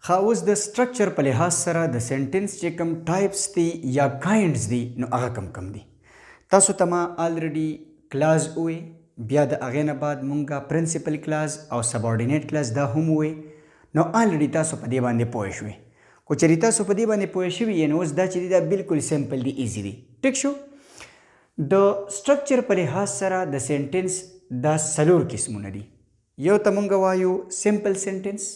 ښه، اوس د سټرکچر په لحاظ سره د سنټنس چې کوم ټایپس دي یا کاینډز دي، نو هغه کوم کوم دي؟ تاسو ته ما الریډي کلاز ووی، بیا د هغې نه بعد مونږه پرنسپل کلاز او سبارډینیټ کلاز دا هم ووی. نو الریډي تاسو په دې باندې پوه شوئ. که چېرې تاسو په دې باندې پوه شوي یې، نو اوس دا چې دي دا بالکل سمپل دي، ایزي دي. ټیک شو؟ د سټرکچر په لحاظ سره د سنټنس دا څلور قسمونه دي. یو ته مونږ وایو سمپل سنټنس،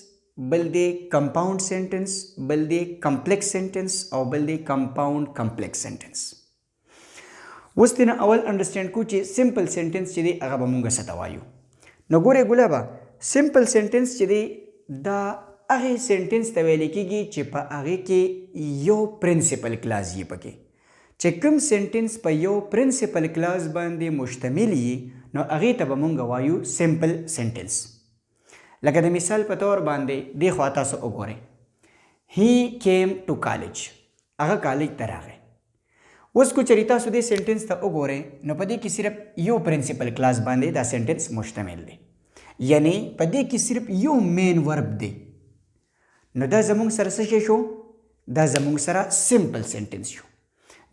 بل دی کمپاوند سنټنس، بل دی کمپلیکس سنټنس او بل دی کمپاوند کمپلیکس سنټنس. اوس دې نه اول انډرسټینډ کو چې سمپل سنټنس چې دی هغه به مونږ څه ته وایو. نو ګورې ګلابه، سمپل سنټنس چې دی دا هغې سنټنس ته ویل کېږي چې په هغې کې یو پرنسپل کلاز یې پکې. چې کوم سنټنس په یو پرنسپل کلاز باندې مشتمل یي، نو هغې ته به مونږ وایو سمپل سنټنس. لکه د مثال په تور باندې دې خوا تاسو وګورئ، He came to college، هغه کالج ته راغی. اوس که چېرې تاسو دې سنټنس ته وګورئ، نو په دې کې صرف یو پرنسپل کلاز باندې دا سنټنس مشتمل دی، یعنی په دې کې صرف یو مین ورب دی. نو دا زمونږ سره څه شی شو؟ دا زمونږ سره سمپل سنټنس شو.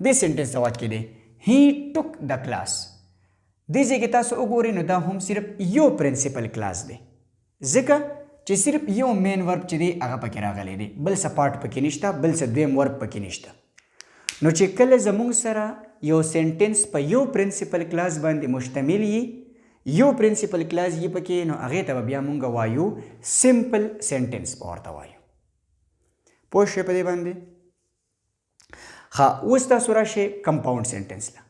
دې سنټنس ته واچ کې دی، He took the class. دې ځای کې تاسو وګورئ، نو دا هم صرف یو پرنسپل کلاز دی، ځکه چې صرف یو مین ورب چې دی هغه پکې راغلی دی، بل څه پارټ پکې نشته، بل څه دویم ورب پکې نشته. نو چې کله زمونږ سره یو سنټنس په یو پرنسپل کلاز باندې مشتمل یي، یو پرنسپل کلاز یې پکې، نو هغې ته به بیا مونږ وایو سمپل سنټنس به ورته وایو. پوه شوې په دې باندې؟ ښه، اوس تاسو راشئ کمپاوند سنټنس له.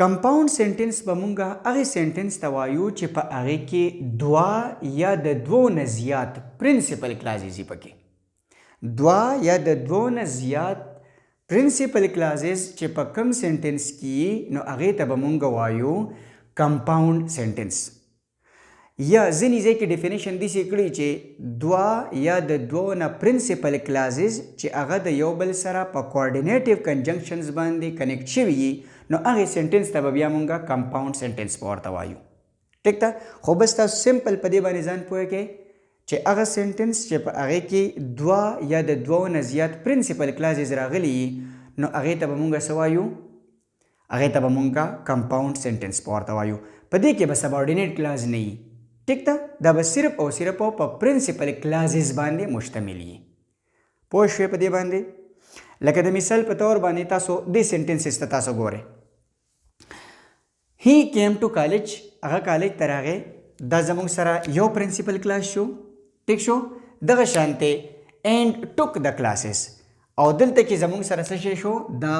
کمپاوند سنټنس به مونږ هغې سنټنس ته وایو چې په هغې کې دوه یا د دوو نه زیات پرنسپل کلازز یې پکې. دوه یا د دوو نه زیات پرنسپل کلازز چې په کوم سنټنس کې، نو هغې ته به مونږ وایو کمپاوند سنټنس. یا ځینې ځای کې ډیفینیشن داسې کړي چې دوه یا د دوو نه پرنسپل کلازز چې هغه د یو بل سره په کوارډینیټیو کنجنکشنز باندې کنیکټ شوي یي، نو هغې سنټنس ته به بیا مونږ کمپاوند سنټنس په ورته وایو. ټیک ده؟ خو بس تاسو سمپل په دې باندې ځان پوه کړئ چې هغه سنټنس چې په هغې کې دوه یا د دوو نه زیات پرنسپل کلازز راغلي، نو هغې ته به مونږ څه وایو؟ هغې ته به مونږ کمپاوند سنټنس په ورته وایو. په دې کې به سبارډینیټ کلاز نه وي. ټیک ده؟ دا به صرف او صرف په پرنسپل کلازز باندې مشتمل وي. پوه شوې په دې باندې؟ لکه د مثال په تور باندې تاسو دې سنټنسز ته تاسو ګورئ، He came to college، هغه کالج ته راغی. دا زموږ سره یو پرنسپل کلاز شو. ټیک شو؟ دغه شانته and took the classes، او دلته کې زموږ سره څه شی شو؟ دا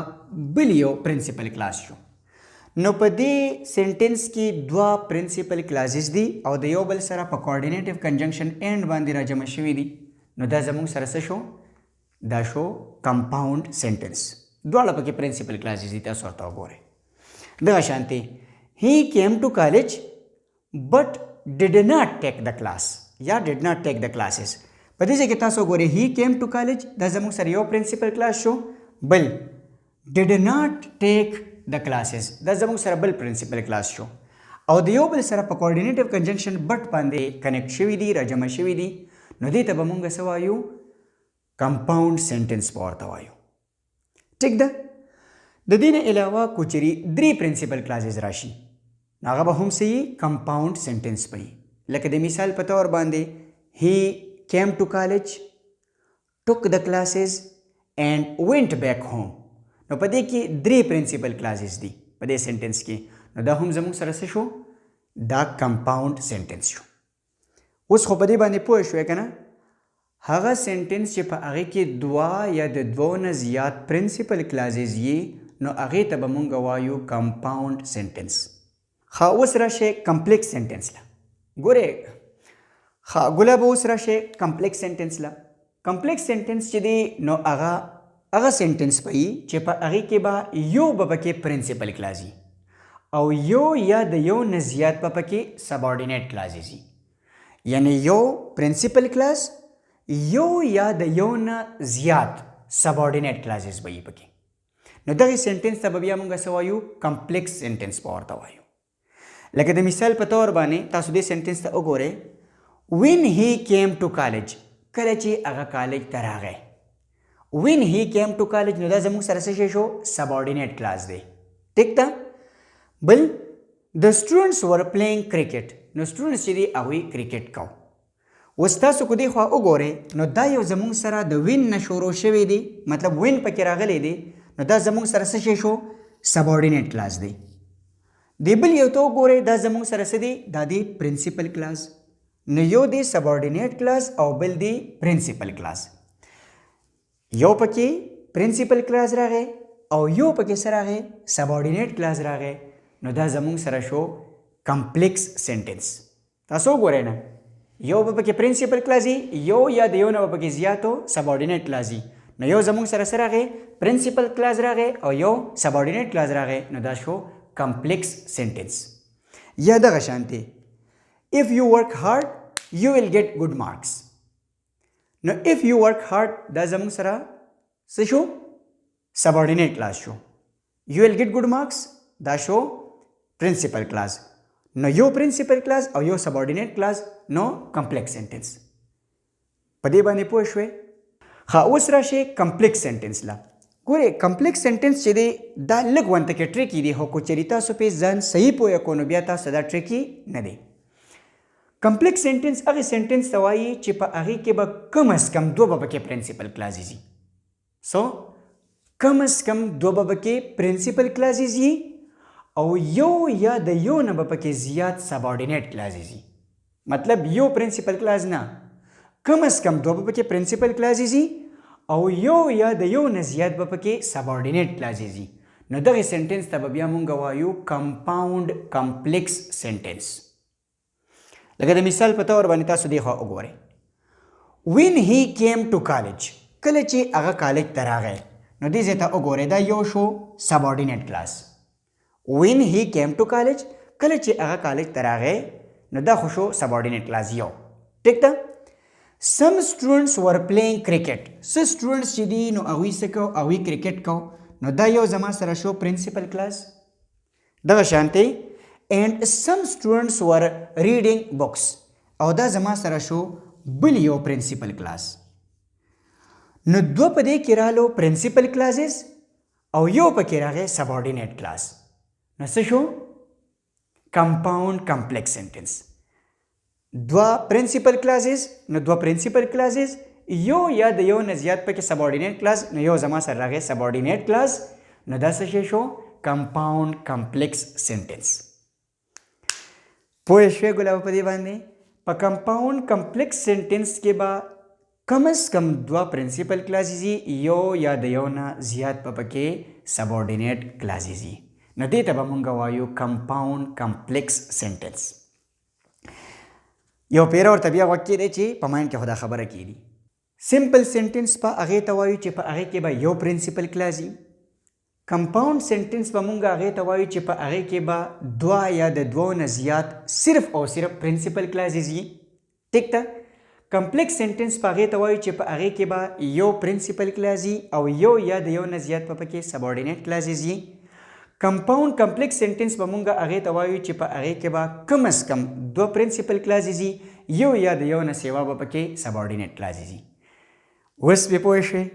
بل یو پرنسپل کلاز شو. نو په دې سنټنس کې دوه پرنسپل کلازز دي او د یو بل سره په کوارډینیټیو کنجنکشن and باندې راجمع شوي دي. نو دا زموږ سره څه شو؟ دا شو کمپاوند سنټنس. دواړه پکې پرنسپل کلازز دي، تاسو ورته وګورئ. دغه شانتي He came to college but did not take the class یا did not take the classes. په دې ځای کې تاسو ګورئ، He came to college، دا زموږ سره یو پرنسپل کلاس شو. بل did not take the classes، دا زموږ سره بل پرنسپل کلاس شو او د یو بل سره په کوارډینیټیو کنجنکشن بټ باندې کنیکټ شوي دي، راجمع شوي دي. نو دې ته به مونږ څه وایو؟ کمپاوند سنټنس به ورته وایو. ټیک ده؟ د دې نه علاوه که چېرې درې پرنسپل کلازز راشي، نو هغه به هم څه وي؟ کمپاوند سنټنس به وي. لکه د مثال په تور باندې He came to college, took the classes and went back home. نو په دې کې درې پرنسپل کلازز دي په دې سنټنس کې. نو دا هم زموږ سره څه شو؟ دا کمپاوند سنټنس شو. اوس خو په دې باندې پوه شوې که نه؟ هغه سنټنس چې په هغې کې دوه یا د دوو نه زیات پرنسپل کلازز یي، نو هغې ته به مونږ وایو کمپاوند سنټنس. ښه، اوس راشئ کمپلیکس سنټنس له. ګورئ، ښه ګلابه، اوس راشئ کمپلیکس سنټنس له. کمپلیکس سنټنس چې دی، نو هغه هغه سنټنس به وي چې په هغې کې به یو به پکې پرنسپل کلاز وي او یو یا د یو نه زیات به پکې سبارډینیټ کلازز وي. یعنی یو پرنسپل کلاز، یو یا د یو نه زیات سبارډینیټ کلازز به وي پکې. نو دغه سنټنس ته به بیا موږ څه وایو؟ کمپلیکس سنټنس به ورته وایو. لکه د مثال په تور باندې تاسو دې سنټنس ته وګورئ، When he came to college. کله چې هغه کالج ته راغی. When he came to college، نو دا زموږ سره څه شی شو؟ سبارډینیټ کلاس دی، ټیک ده؟ بل، the students were playing cricket، نو سټوډنټس چې دي هغوی کرکټ کو. اوس تاسو کو دې خوا وګورئ، نو دا یو زموږ سره د when نه شروع شوی دی، مطلب when پکې راغلی دی، نو دا زموږ سره څه شی شو؟ سبارډینیټ کلاس دی. دی بل یو ته وګورئ، دا زموږ سره څه دی؟ دا دی پرنسپل کلاس. نو یو دی سبارډینیټ کلاس او بل دی پرنسپل کلاس. یو پکې پرنسپل کلاس راغی او یو پکې څه راغی؟ سبارډینیټ کلاس راغی. نو دا زموږ سره شو کمپلیکس سنټنس. تاسو وګورئ نه، یو به پکې پرنسپل کلاس یو یا د یو نه به پکې زیاتو سبارډینیټ کلاس. نو یو زموږ سره څه راغی؟ پرنسپل کلاس راغی او یو سبارډینیټ کلاس راغی، نو دا شو کمپلیکس سنټنس. یا دغه شانتي، if you work hard, you will get good marks. نو if you work hard دا زموږ سره څه شو؟ سبارډینیټ کلاس شو. You will get good marks دا شو پرنسپل کلاس. نو یو پرنسپل کلاس او یو سبارډینیټ کلاس، نو کمپلیکس سنټنس. په دې باندې پوه شوې؟ ښه، اوس راشي کمپلیکس سنټنس لا. ګورې، کمپلیکس سنټنس چې دی دا لږ غونته کې ټریکي دی، خو که چېرې تاسو پې ځان صحیح پوه کړو، نو بیا تاسو دا ټریکي نه دی. کمپلیکس سنټنس هغه سنټنس ته وایي چې په هغې کې به کم از کم دوه به پکې پرنسپل کلازز وي. سو کم از کم دوه به پکې پرنسپل کلازز وي او یو یا د یو نه به پکې زیات سبارډینیټ کلازز وي. مطلب یو پرنسپل کلاز نه، کم از کم دوه به پکې پرنسپل کلازز وي او یو یا د یو نه زیات به پکې سبارډینیټ کلازز وي. نو دغه سنټنس ته به بیا مونږ وایو کمپاوند کمپلیکس سنټنس. لکه د مثال په تور باندې تاسو دې خوا وګورئ، when he came to college، کله چې هغه کالج ته راغی. نو دې ځای ته وګورئ، دا یو شو سبارډینیټ کلاس. When he came to college، کله چې هغه کالج ته راغی، نو دا خو شو سبارډینیټ کلاس یو، ټیک ده؟ Some students were playing cricket، څه students چې دي نو هغوی څه کو؟ هغوی کرکټ کو. نو دا یو زما سره شو پرنسپل کلاس. دغه شانتي، and some students were reading books، او دا زما سره شو بل یو پرنسپل کلاس. نو دوه په دې کې رالو پرنسپل کلاسز او یو پکې راغی سبارډینیټ کلاس. نو څه شو؟ کمپاوند کمپلیکس سنټنس. دوه پرنسپل کلاسز، نو دوه پرنسپل کلاسز، یو یا د یو نه زیات پکې سبارډینیټ کلاس، نو یو زما سره راغی سبارډینیټ کلاس. نو دا څه شی شو؟ کمپاوند کمپلیکس سنټنس. پوه شوې ګلابه په دې باندې؟ په کمپاوند کمپلیکس سنټنس کې به کم از کم دوه پرنسپل کلاسز، یو یا د یو نه زیات په پکې سبارډینیټ کلاسز. نو دې ته به مونږ وایو کمپاوند کمپلیکس سنټنس. یو پیر ورته بیا غوږ کېدی چې په ماین کې خو دا خبره کېدي. سمپل سنټنس په هغې ته وایو چې په هغې کې به یو پرنسپل کلاس وي. کمپاوند سنټنس به مونږ هغې ته وایو چې په هغې کې به دوه یا د دوو نه زیات صرف او صرف پرنسپل کلازز وي، ټیک ده؟ کمپلیکس سنټنس په هغې ته وایو چې په هغې کې به یو پرنسپل کلاز وي او یو یا د یو نه زیات په پکې سبارډینیټ کلازز وي. کمپاوند کمپلیکس سنټنس به مونږ هغې ته وایو چې په هغې کې به کم از کم دوه پرنسپل کلازز وي، یو یا د یو نه سیوا به پکې سبارډینیټ کلازز وي. اوس پې پوه شوې؟